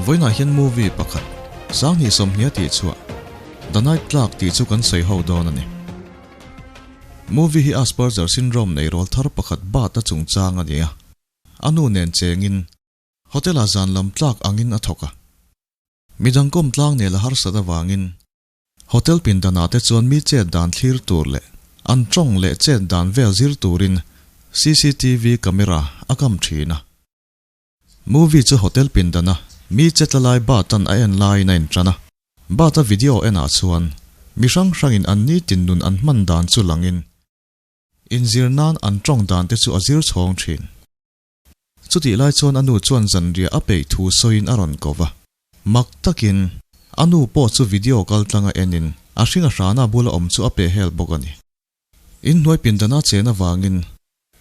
Vawiinah hian movie pakhat, Sanghnih Sawmhnia tih chhuah, The Night Clerk tih chu kan sawi ho dawn a ni. Movie hi Asperger syndrome nei rawl thar pakhat bat a chungchang a ni a, a nu nen chengin hotel-ah zan lam tlak angin a thawk a. Midang kawm tlang nel a harsat avangin Hotel pindanah te chuan mi chet dan thlir tur leh an tawng leh chet dan vel zir turin cctv camera a kam thin a. Movie chu hotel pindana mi chetla lai Bart-a'n a en laiin a intan a. Bart-a video enah chuan mi hrang hrangin an nitin nun an hman dan chu langin inzir nan an tawng dan te chu a zir chhawng thin. Chutih lai chuan a nu chuan zanriah a peih thu sawiin a rawn ko va. Mak takin, a nu pawh chu video kal tlanga enin a hring a hrana bula awm chu a peh hel bawk a ni. Inhnuai pindana chen avangin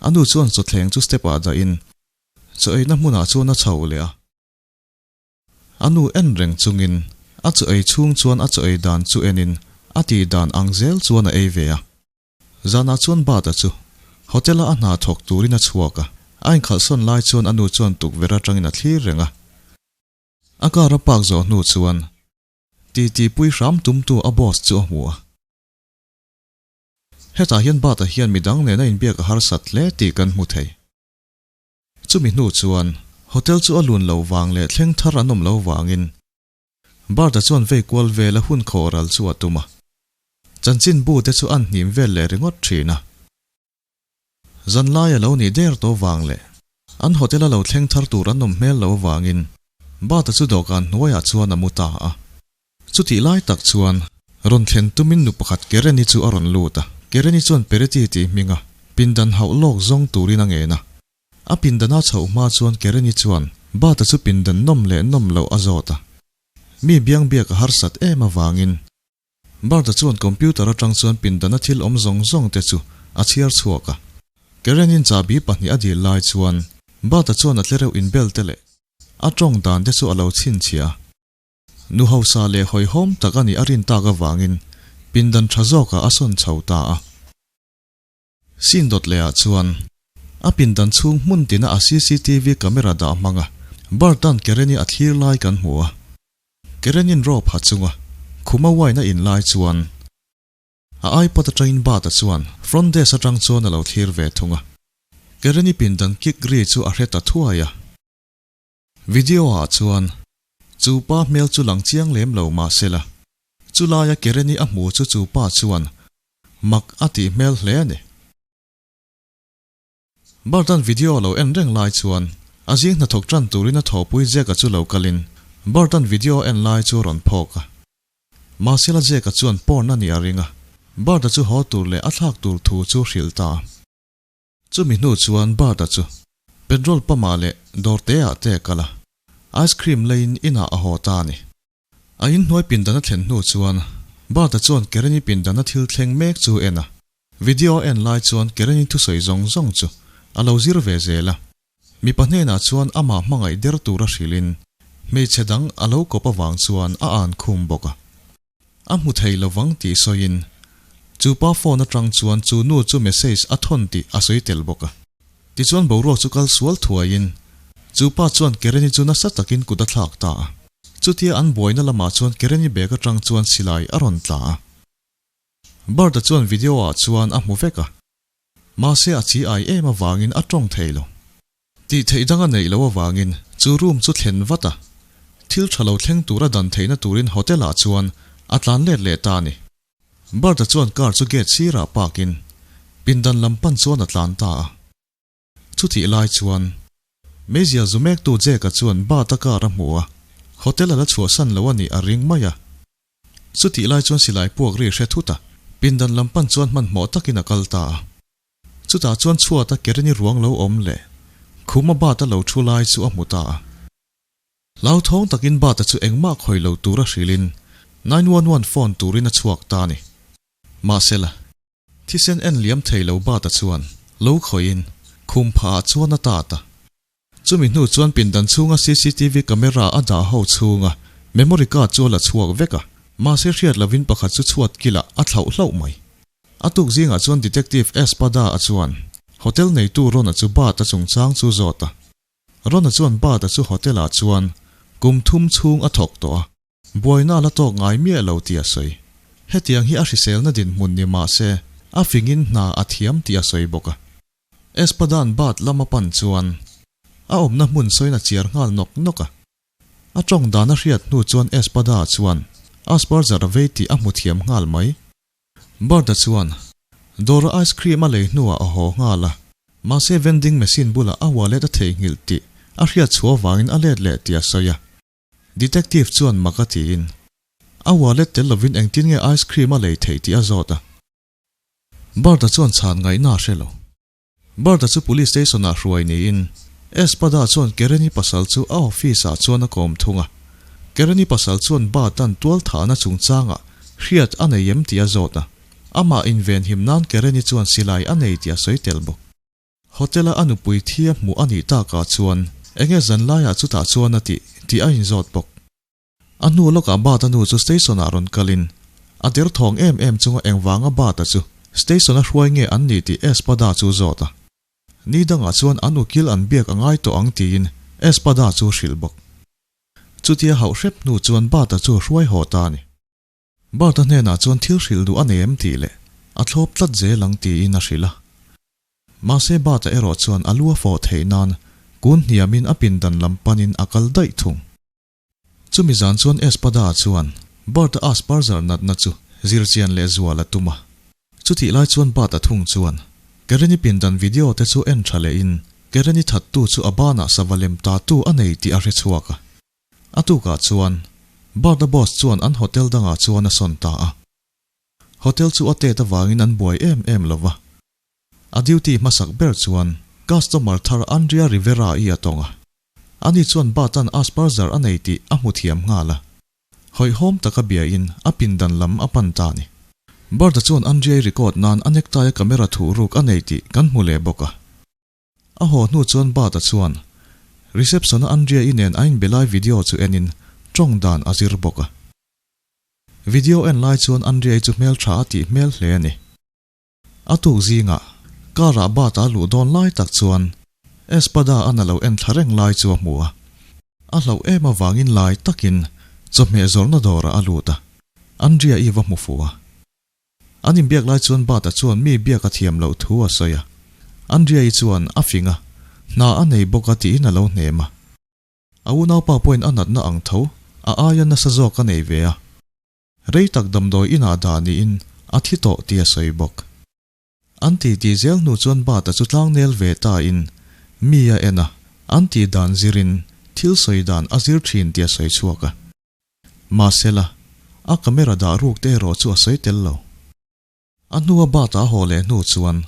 a nu chuan chawthleng chu step ah dahin chaw eina hmunah chuan a chho leh a. A nu en reng chungin a chaw ei chhung chuan a chaw ei dan chu enin a tih dan ang zel chuan a ei ve a. Zanah chuan Bata chu hotel-a a hna thawk turin a chhuak a, a inkhalhsawn lai chuan a nu chuan tukverh atangin a thlir reng a. A car a park zawh hnu chuan titi pui hram tumtu a boss chu a hmu a. Hetah hian Bata hian midang nena inbiak a harsat hle tih kan hmu thei. Chumi hnu chuan hotel chu a lun lo vang leh thleng thar an awm lo vangin Bart-a chuan vei kual vela hun khawh ral chu a tum a. Chanchin bu te chu an hnim vel leh ringawt thin a. Zanlai a lo nih der tawh vang leh an hotel a lo thleng thar tur an awm hmel lo avangin Bart-a chu dawhkan hnuaiah chuan a mu ta a. Chutih lai tak chuan rawn thlen tumin nu pakhat Keren-i chu a rawn lut a. Keren-i chuan Pereti tih hminga pindan hauh lawk zawng turin a ngen a. A pindana chhoh hma chuan Kereni chuan Bata chu pindan nawm leh nawm loh a zawt a. Mi biang biak a harsat em avangin Bata chuan computer atang chuan pindana thil awm zawng zawng te chu a chhiar chhuak a. Kerenin chahbi pahnih a dil lai chuan Bata chuan a tlereuh inbel te leh a tawng dan te chu a lo chhinchhiah a. Nu hausa leh hawihhawm tak a nih a rin tak avangin pindan tha zawkah a sawn chho ta a. Scene dawt leh ah chuan a pindan chhung hmun tina a cctv camera dah hmang a, Bartan Kereni a thlir lai kan hmu a. Kerenin rope ha chunga khuma wine a in lai chuan a iPod atangin Bart-a chuan front desk atang chuan a lo thlir ve thung a. Kereni pindan kick ri chu a hre ta thuai a. Video ah chuan chu pa hmel chu lang chiang lem lo mah se la, chu laia Kereni a hmu chu chu pa chuan mak a tih hmel hle a ni. Bartan video lo en reng lai chuan a zing hnathawk tan turin a thawhpui Jack-a chu lo kalin Bartan video en lai chu a rawn phawk a. Mahse la Jack-a chuan porn a nih a ring a, Bart-a chu haw tur leh a thlak tur thu chu hrilh ta a. Chumi hnu chuan Bart-a chu petrol pump-ah leh dawr te-ah te a kal a, ice cream leiin inah a haw ta a ni. A inhnuai pindan a thlen hnu chuan Bart-a chuan Karen-i pindana thil thleng mek chu a en a, video a en lai chuan Karen-i thusawi zawng zawng chu a lo zir ve zel a. Mipa hnenah chuan amah hmangaih der tura hrilhin hmeichhe dang a lo kawp avang chuan a an khum bawk a. A hmu thei lovang tih sawiin chu pa phone atang chuan chu nu chu message a thawn tih a sawi tel bawk a. Tichuan boruak chu kal sual thuaiin chu pa chuan Kereni chu nasa takin kut a thlak ta a. Chutia an buaina lamah chuan Kereni bag atang chuan silai a rawn tla a. Bart-a chuan video ah chuan a hmu vek a. Mahse a chi ai em avangin a tawng thei lo. Tih theih dang a neih loh avangin chu room chu thlen vat a, thil tha lo thleng tura dan theihna turin hotel ah chuan a tlan let leh ta a ni. Bart-a chuan car chu gate sirah park in pindan lam pan chuan a tlan ta a. Chutih lai chuan meizial zu mektu Jack-a chuan Bart-a car a hmu a, hotel a la chhuahsan lo a nih a ring mai a. Chutih lai chuan silai puak ri hre thut a, pindan lam pan chuan hmanhmawh takin a kal ta a. Chutah chuan chhuata Kereni ruang lo awm leh khuma Bata lo thu lai chu a hmu ta a. Hlauthawng takin Bata chu engmah khawi lo tura hrilhin 911 phone turin a chhuak ta a ni. Mahsela, thisen en liam thei lo Bata chuan lo khawiin khum phahah chuan a tat a. Chumi hnu chuan pindan chhunga cctv camera a dah ho chhunga memory card chu a la chhuak vek a, mahse hriat lovin pakhat chu chhuat kilah a thlauh hlauh mai. A tuk zingah chuan Detective Espada a chuan hotel neitu Ron-a chu Bart-a chungchang chu zawt a. Ron-a chuan Bart-a chu hotel-ah chuan Kum thum chhung a thawk tawh a, buaina a la tawk ngai miah lo tih a sawi. Hetiang hi a hriselna dinhmun ni mah se, a fingin hna a thiam tih a sawi bawk a. Espadan bat lama pan chuan a awmna hmun sawiin a chiar nghal nawk nawk a. A tawng dan a hriat hnu chuan Espada chuan Asperger a vei tih a hmu thiam nghal mai. Bart-a chuan dawra ice cream a lei hnuah a haw nghal a, mahse vending machine bulah a wallet a theihnghilh tih a hriat chhuah avangin a let leh tih a sawi a. Detective chuan mak a tiin, a wallet tel lovin engtin nge ice cream a lei theih tih a zawt a. Bart-a chuan chhan ngaihna a hre lo. Bart-a chu police station-ah hruai niin Espada chuan Karen-i pasal chu a office-ah chuan a kawm thung a. Karen-i pasal chuan Bart-a'n tualthahna chungchangah hriat a nei em tih a zawt a. Amah invenhim nan Karen-i chuan silai a nei tih a sawi tel bawk. Hotel-a a nupui thi a hmuh a nih takah chuan enge zanlaiah chutah chuan a tih tih a inzawt bawk. A hnu lawkah Bata nu chu station-ah rawn kalin a derthawng em em chunga engvanga Bata chu station-a hruai nge an nih tih Espada chu zawt a. Ni dangah chuan an ukil an biak a ngai tawh ang tiin Espada chu hrilh bawk. Chutia hauh hrep hnu chuan Bata chu hruai haw ta a ni. Bata hnenah chuan thil hrilh duh a nei em tih leh a thlawp tlat zel ang tiin a hrilh a. Mahse Bata erawh chuan a lu a fawh theih nan kun hniamin a pindan lam panin a kal daih thung. Chumi zan chuan Espada chuan Bart-a Asperger natna chu zirchian leh zual a tum a. Chutih lai chuan Bart-a thung chuan Karen-i pindan video te chu en tha lehin Karen-i thattu chu a banah sava lem tatu a nei tih a hre chhuak a. A tukah chuan Bart-a boss chuan an hotel dangah chuan a sawn ta a. Hotel chu a tet avangin an buai em em lo va. A duty hmasak ber chuan customer thar Andrea Rivera-i a tawng a. Ani chuan Bart-a'n Asperger a nei tih a hmu thiam nghal a. Hawihhawm taka biain a pindan lam a pan ta a ni. Bart-a chuan Andrea-i record nan a necktie-a camera thuh ruk a nei tih kan hmu leh bawk a. A haw hnu chuan Bart-a chuan reception-a Andrea-i nen a inbe lai video chu enin tawng dan a zir bawk a. Video en lai chuan Andrea-i chu hmeltha a tih hmel hle a ni. A tuk zingah car-ah Bart-a luh dawn lai tak chuan Espada a na lo en thla reng lai chu a hmu a. A hlauh em avangin lai takin chawhmeh zawrhna dawrah a lut a, Andrea-i va hmu fuh a. An inbiak lai chuan Bart-a chuan mi biak a thiam loh thu a sawi a. Andrea-i chuan a fing a, hna a nei bawk a tiin a lo hnem a. A unaupa pawhin a natna ang tho, a aia nasa zawk a nei ve a. Rei tak damdawi inah dah niin a thi tawh tih a sawi bawk. An ti tih zel hnu chuan Bata chu tlangnel ve ta in mi a en a, an tih dan zirin thil sawi dan a zir thin tih a sawi chhuak a. Mahsela, a camera dah ruk te erawh chu a sawi tel lo. A hnua Bata a haw leh hnu chuan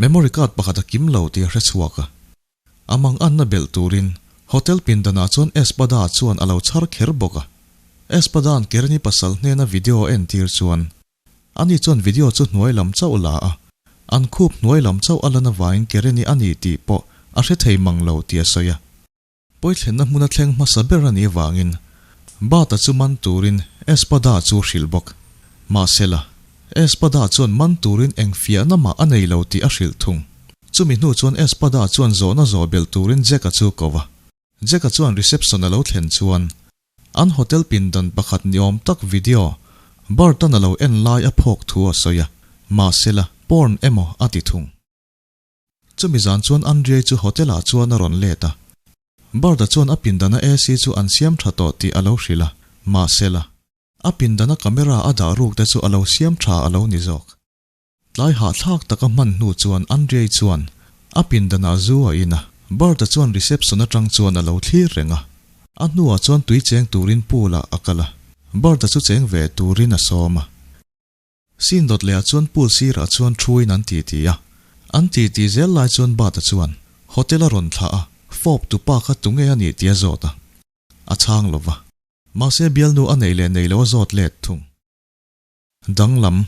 memory card pakhat a kim lo tih a hre chhuak a. A mang anna belh turin hotel pindanah chuan Espada chuan a lo chhar kher bawk a. Espada'n Kerni pasal hnena video a entir chuan ani chuan video chu hnuai lam chauh la a, an khup hnuai lam chauh a lan avangin Kerni a ni tih pawh a hre thei mang lo tih a sawi a. Pawithlenna hmuna thleng hmasa ber a nih avangin Bata chu man turin Espada chu hrilh bawk. Mahsela, Espada chuan man turin eng fiahna mah a nei lo tih a hrilh thung. Chumi hnu chuan Espada chuan zawhna zawh belh turin Jack-a chu ko a. Jack-a chuan reception a lo thlen chuan an hotel pindan pakhat ni awm tak video Bart-a'n a lo en lai a phawk thu a sawi a, mahsela porn emaw a ti thung. Chumi zan chuan Andrei chu hotel ah chuan a rawn let a. Bart-a chuan a pindana AC chu an siam tha tawh tih a lo hrilh a, mahsela, a pindana camera a dah ruk te chu a lo siam tha a lo ni zawk. Tlai hahthlak taka hman hnu chuan Andrei chuan a pindanah zu a in a, Bart-a chuan reception atang chuan a lo thlir reng a. A hnuah chuan tui cheng turin pool ah a kal a, Bart-a chu cheng ve turin a sawm a. Sin dawt lehah chuan pool sirah chuan thuin an ti ti a. An ti ti zel lai chuan Bata chuan hotel a rawn thlah a, fawp tu pa kha tunge a nih tih a zawt a. A chhang lo va. Mahse bialnu a nei leh nei lo a zawt let thung. Danglam,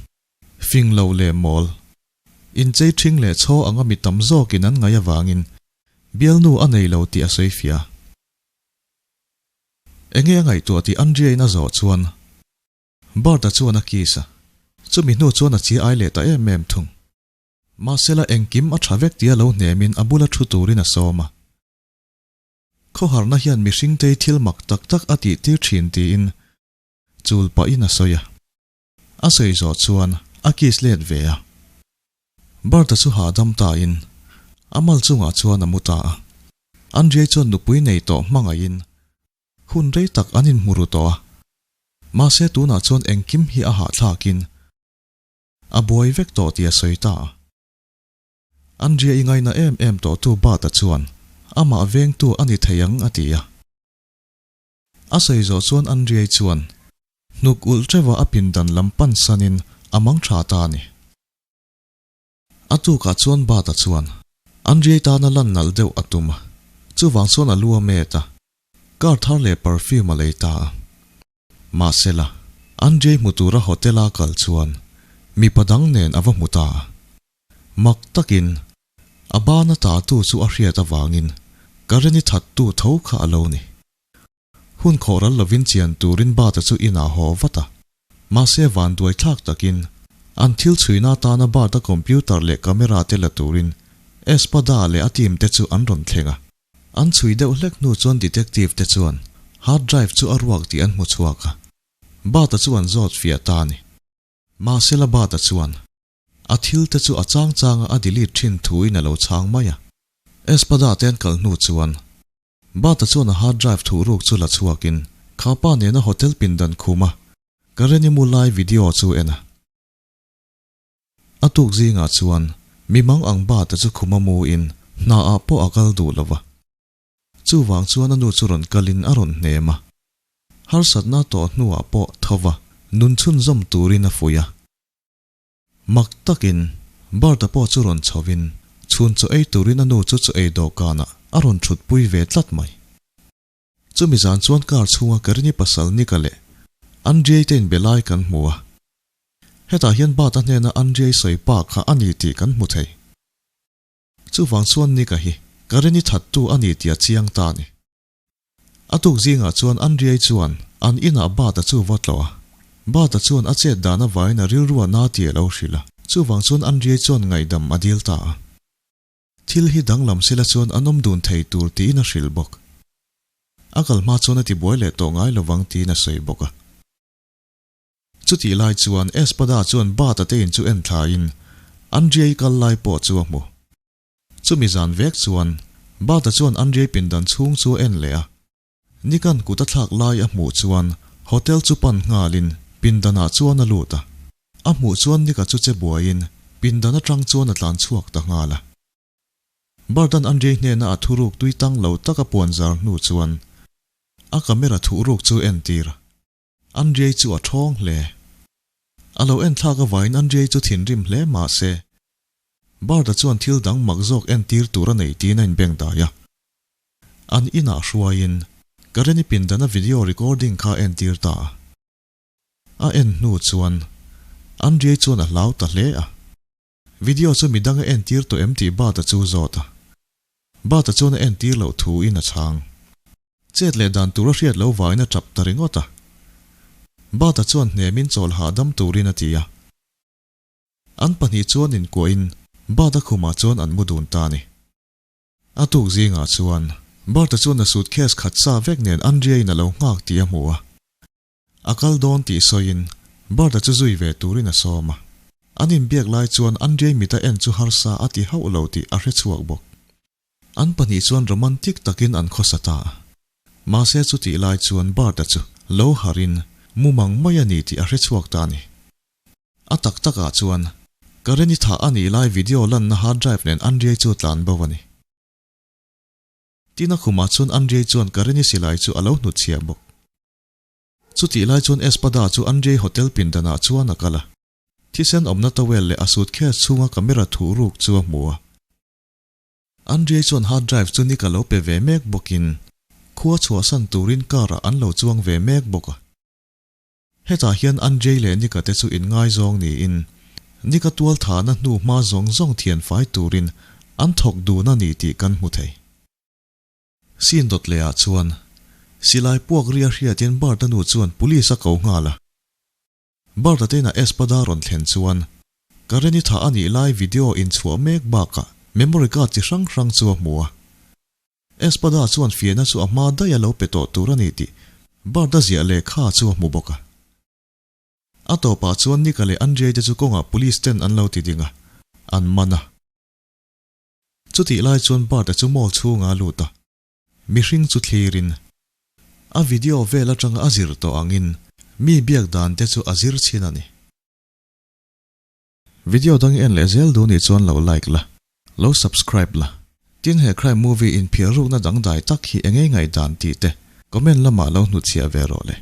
fing lo leh mawl. Inchei thing leh chhaw anga mi tam zawkin an ngaih avangin bialnu a nei lo tih a sawi fiah a. Enge a ngaihtuah tih Andrea-in a zawh chuan Bart-a chuan a kiss a, chumi hnu chuan a chi ai leh ta em em thung. Mahsela engkim a tha vek tia lo hnemin a bula thu turin a sawm a. Khawharna hian mihringte thil mak tak tak a tihtir thin tiin chul pahin a sawi a. A sawi zawh chuan a kiss let ve a. Bart-a chu hahdam tain a mal chungah chuan a mu ta a. Andrei chuan nupui nei tawh hmangaihin hun rei tak an inhmu ru tawh a. Mahse tunah chuan engkim hi a hahthlakin a buai vek tawh tih a sawi ta a. Andrea i ngaina em em tawh tu Bart-a chuan amah vengtu a ni thei ang a ti a. A sawi zawh chuan Andrea-i chuan hnuk ulh teuh a a pindan lam pan sanin a mang tha ta a ni. A tukah chuan Bart-a chuan Andrea-i tana lan nalh deuh a tum a, chuvang chuan a lu a met a, car thar leh perfume a lei ta a. Mahsela, Andrei hmu tura hotel-a kal chuan mipa dang nen a va hmu ta a. Mak takin, a bana ta tu chu a hriat avangin Karen-i thattu tho kha a lo ni. Hun khawhral lovin chian turin Bata chu inah haw vat a. Mahse vanduai thlak takin, an thil chhuina atana Bata computer leh camera te la turin Espada leh a team te chu an rawn thleng a. An chhui deuh hlek hnu chuan detective te chuan hard drive chu a ruak tih an hmu chhuak a, Bata chu an zawt fiah ta a ni. Mahsela Bata chuan a thil te chu a chang changa a delete thin thuin a lo chhang mai a. Espada te an kal hnu chuan Bata chuan a hard drive thuh ruk chu la chhuakin kha pa nena hotel pindan khuma Kareni mu lai video chu en a. A tuk zingah chuan mi mang ang bata chu khuma muin hna ah pawh a kal duh lo va. Chuvang chuan a nu chu rawn kalin a rawn hnem a. Harsatna tawh hnuah pawh tho va nun chhunzawm turin a fuih a. Mak takin Bart-a pawh chu rawn chhovin chhun chaw ei turin a nu chu chaw ei dawhkanah a rawn thutpui ve tlat mai. Chumi zan chuan car chhunga Karini pasal Nika leh Andrei te inbe lai kan hmu a. Hetah hian Bata hnena Andrei sawi pa kha a ni tih kan hmu thei. Chuvang chuan Nika hi Karini thattu a ni tih a chiang ta a ni. A tuk zingah chuan Andrei chuan an inah Bata chu va tlawh a. Bata chuan a chet dan avangin a rilru a na tih a lo hrilh a. Chuvang chuan Andrei chuan ngaihdam a dil ta a. Thil hi danglam sela chuan an awm dun thei tur tiin a hrilh bawk. A kal hma chuan a tibuai leh tawh ngai lovang tiin a sawi bawk a. Chutih lai chuan Espada chuan Bata te in chu en thlain Andriai kal lai pawh chu a hmu. Chumi zan vek chuan Bata chuan Andriai pindan chhung chu a en leh a. Nikan kut a thlak lai a hmuh chuan hotel chu pan nghalin pindanah chuan a lut a. A hmuh chuan Nika chu che buaiin pindan atang chuan a tlan chhuak ta nghal a. Bardan Andrei hnena a thuruk tui tang lo taka puan zar hnu chuan a camera thuhruk chu entir a. Andrei chu a thawng hle. A lo en thlak avangin Andrei chu thinrim hle mah se, Barda chuan thil dang mak zawk entir tur a nei tiin a inbeng dai a. An inah hruaiin Kareni pindana video recording kha a entir ta a. A en hnu chuan Andrei chuan a hlau ta hle a. Video chu midang a entir tawh em tih Bata chu zawt a. Bata chuan a entir loh thuin a chhang. Chet leh dan tur a hriat lo vangin a tap ta ringawt a. Bata chuan hnemin chawl hahdam turin a ti a. An pahnih chuan inkuahin Bata khumah chuan an mu dun ta a ni. A tuk zingah chuan Bata chuan a suitcase khat sa vek nen Andrea-in a lo nghak tih a hmu a. A kal dawn tih sawiin Bart-a chu zui ve turin a sawm a. An inbiak lai chuan Andrei mita en chu harsa a ti hauh lo tih a hre chhuak bawk. An pahnih chuan romantic takin an khawsa ta a. Mahse chutih lai chuan Bart-a chu lo harhin mumang mai a ni tih a hre chhuak ta a ni. A tak takah chuan Karen-i thah a nih lai video lanna hard drive nen Andrei chu a tlan bo a ni. Tin a khumah chuan Andrei chuan Karen-i silai chu a lo hnutchhiah bawk. Chutih lai chuan Espada chu Andrei hotel pindanah chuan a kal a. Thisen awmna towel leh a suitcase chhunga camera thuh ruk chu a hmu a. Andrei chuan hard drive chu Nick a lo pe ve mek bawkin khua chhuahsan turin car ah an lo chuang ve mek bawk a. Hetah hian Andrei leh Nick-a te chu inngaizawng niin Nick-a tual thahna hnu hma zawng zawng thian fai turin an thawk dun a ni tih kan hmu thei. Sin dawt leh ah chuan silai puak ria hriatin Bart-a nu chuan police a ko nghal a. Bart-a te inah Espada rawn thlen chuan Karen-i thah a nih lai video inchhuah mek bakah memory card chi hrang hrang chu a hmu a. Espada chuan fiahna chu a hma daih a lo pe tawh tur a ni tih Bart-a ziah lehkha chu a hmu bawk a. A tawpah chuan Nick-a leh Andrei te chu kawngah police ten an lo ti ding a, an man a. Chutih lai chuan Bart-a chu mall chhungah a lut a, mihring chu thlirin a video vel atanga a zir tawh angin mi biak dan te chu a zir chhin a ni. Video dang i en leh zel duh nih chuan lo like la, lo subscribe la. Tin he crime movie inphiar rukna dangdai tak hi eng ei ngaihdan tih te comment lamah lo hnutchhiah ve rawh le.